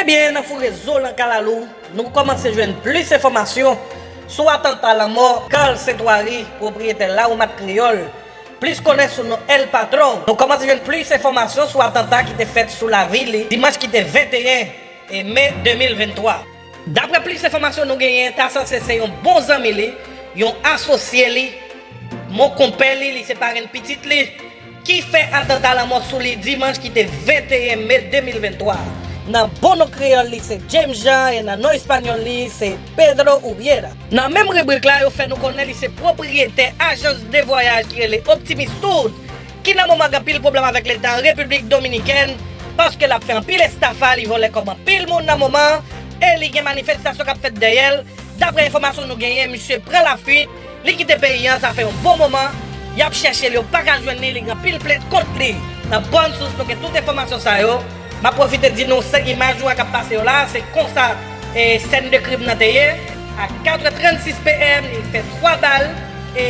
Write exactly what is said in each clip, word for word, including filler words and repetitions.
Ebyen, nan foure zo nan kalalou, nou kòmanse jwenn plis enfòmasyon sou atanta lanmò Carl Saint-Oary, pwopriyetè Lawomat Kreyòl, plis konnen sou non El Patron. Nou kòmanse jwenn plis enfòmasyon sou atanta ki te fèt sou lavi li dimanch ki te venteyen e me de mil venntwa. Daprè plis enfòmasyon nou genyen, ta sanse se yon bon zanmi li, yon asosye li, mon konpè li, li se parenn pitit li, ki fè atanta lanmò sou li dimanch ki te venteyen me de mil venntwa. Nan bon non kreyòl li se James Jean e nan non espanyòl li se Pedro Ubiera. Nan menm ribrik la, yo fè nou konnen li se pwopriyetè ajans de vwayaj ki rele Optimis Tour, ki nan moman gen anpil pwoblèm avèk leta Repiblik Dominikèn, paske l ap fè anpil estafa, li vòlè kòb anpil moun nan moman, e li gen manifestasyon k ap fèt dèyè l. Daprè enfòmasyon nou genyen, misye pran lafuit, li kite peyi an, sa fè yon bon moman, y ap chèche l, yo pa ka jwenn li, li gen anpil plent kont li. Nan bòn sous, nou gen tout enfòmasyon sa yo. M ap pwofite di nou, se imaj nou wè k ap pase yo la, se konsa, e, sèn de krim nan te ye. A kat è trannsis P M, li fè twa bal, e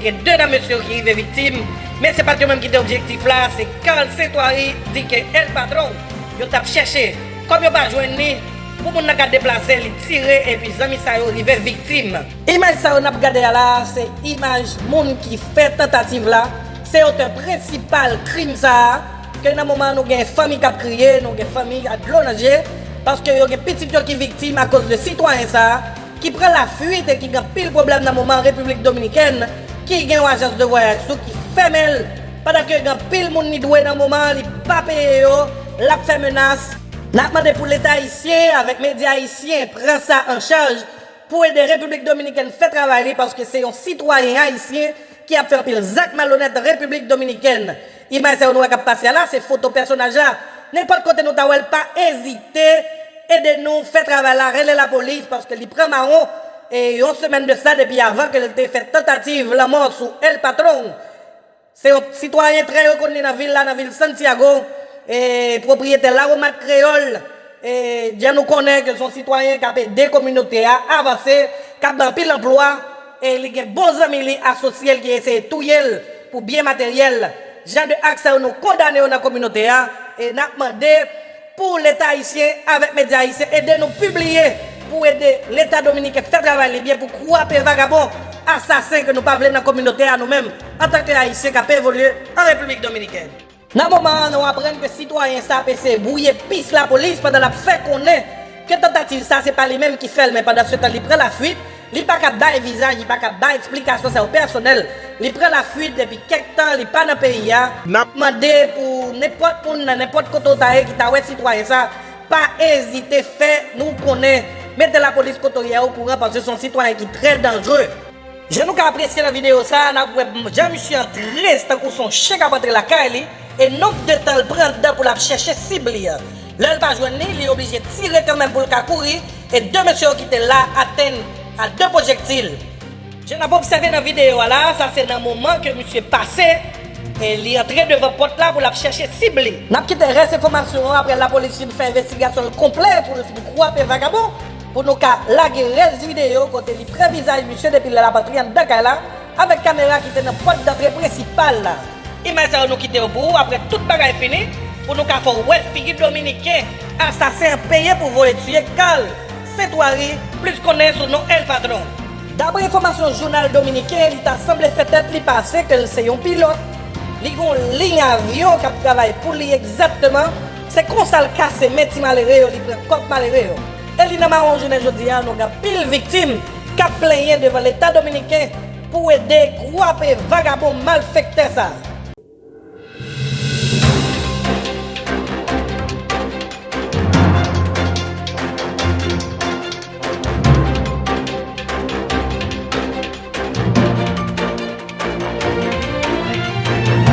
gen de nan mesye yo ki rive viktim, men se pa t yo menm ki te objektif la, se Carl Saint-Oary, di ke El Patron, yo t ap chèche. Kòm yo pa jwenn li, pou moun nan ka deplase, li tire, epi zanmi sa yo rive viktim. Imaj sa yo n ap gade a la, se imaj moun ki fè tantativ la, se otè prensipal krim sa a, ke nan moman an nou gen fanmi k ap kriye, nou gen fanmi ak dlo nan je, paske yo gen pitit yo ki viktim akoz de sitwayen sa a, ki pran lafuit e ki gen anpil pwoblèm nan moman an Repiblik Dominikèn, ki gen yon ajans de vwayaj sou ki fèmen l, pandan ke gen anpil moun li dwe nan moman an, li pa peye yo, l ap fè menas. N ap mande pou Leta ayisyen avèk medya ayisyen pran sa an chaj pou ede Repiblik Dominikèn fè travay li, paske se yon sitwayen ayisyen ki ap fè anpil zak malonèt Repiblik Dominikèn. Imaj sa yo nou wè k ap pase a la, se foto pèsonaj la. Nenpòt kote nou ta wè l, pa ezite ede nou fè travay la, rele lapolis, paske li pran mawon, e yon semèn de sa, depi avan ke l te fè tantativ lanmò sou El Patron. Se yon sitwayen trè rekoni nan vil la, nan vil Santiago, e pwopriyetè Lawomat Kreyòl, e jan nou konnen ke se yon sitwayen k ap ede kominote a avanse, k ap bay anpil anplwa, e li gen bon zanmi li asosye l ki eseye touye l pou byen materyèl. Jan de ak sa yo nou kondane yo nan kominote a, e n ap mande pou Leta ayisyen avèk medya ayisyen ede nou pibliye pou ede Leta dominiken fè travay li byen pou kwape vagabon, asasen ke nou pa vle nan kominote a nou menm, antanke Ayisyen k ap evolye an Repiblik Dominikèn. Nan moman an, nou aprann ke sitwayen sa ap eseye bwouye pis lapolis pandan l ap fè konnen ke tantativ sa se pa li menm ki fè l, men pandansetan li pran lafuit, li pa ka bay vizaj, li pa ka bay eksplikasyon sa yo pèsonèl, li pran lafuit depi kèk tan, li pa nan peyi a. N ap mande pou nenpòt moun nan nenpòt kote w ta ye ki ta wè sitwayen sa, pa ezite fè nou konnen, mete lapolis kote w ye a okouran, paske se yon sitwayen ki trè danjre. Jan nou ka apresye nan videyo sa a, n ap wè jan misye an très tankou se yon chen k ap antre lakay li, e nonb de tan l pran anndan pou l ap chèche sib li an. Lè l pa jwenn li, li oblije tire kanmenm pou l ka kouri, e de mesye yo ki te la atenn a de pwojektil. Jan n ap obsève nan videyo a la, sa se nan moman ke misye pase, e li antre devan pòt la pou l ap chèche sib li. N ap kite rès enfòmasyon an apre lapolis fin fè envestigasyon l konplè pou l fin kwape vagabon, pou nou ka lage rès videyo kote li pran vizaj misye depi lè l ap antre anndan kay la, avèk kamera ki te nan pòt dantre prensipal la. Imaj sa yo nou kite yo pou ou apre tout bagay fini, pou nou ka fè w wè figi dominiken asasen an peye pou voye tiye Carl Saint-Oary, plis konnen sou non El Patron. Daprè enfòmasyon jounal dominiken, li ta sanble fè tèt li pase ke l se yon pilòt. Li gen yon liy avyon k ap travay pou li egzakteman. Se konsa l kase men ti malere yo, li pran kòb malere yo. E li nan mawon jounen jodi a, nou gen anpil viktim k ap plenyen devan Leta dominiken pou ede kwape vagabon malfektè sa a.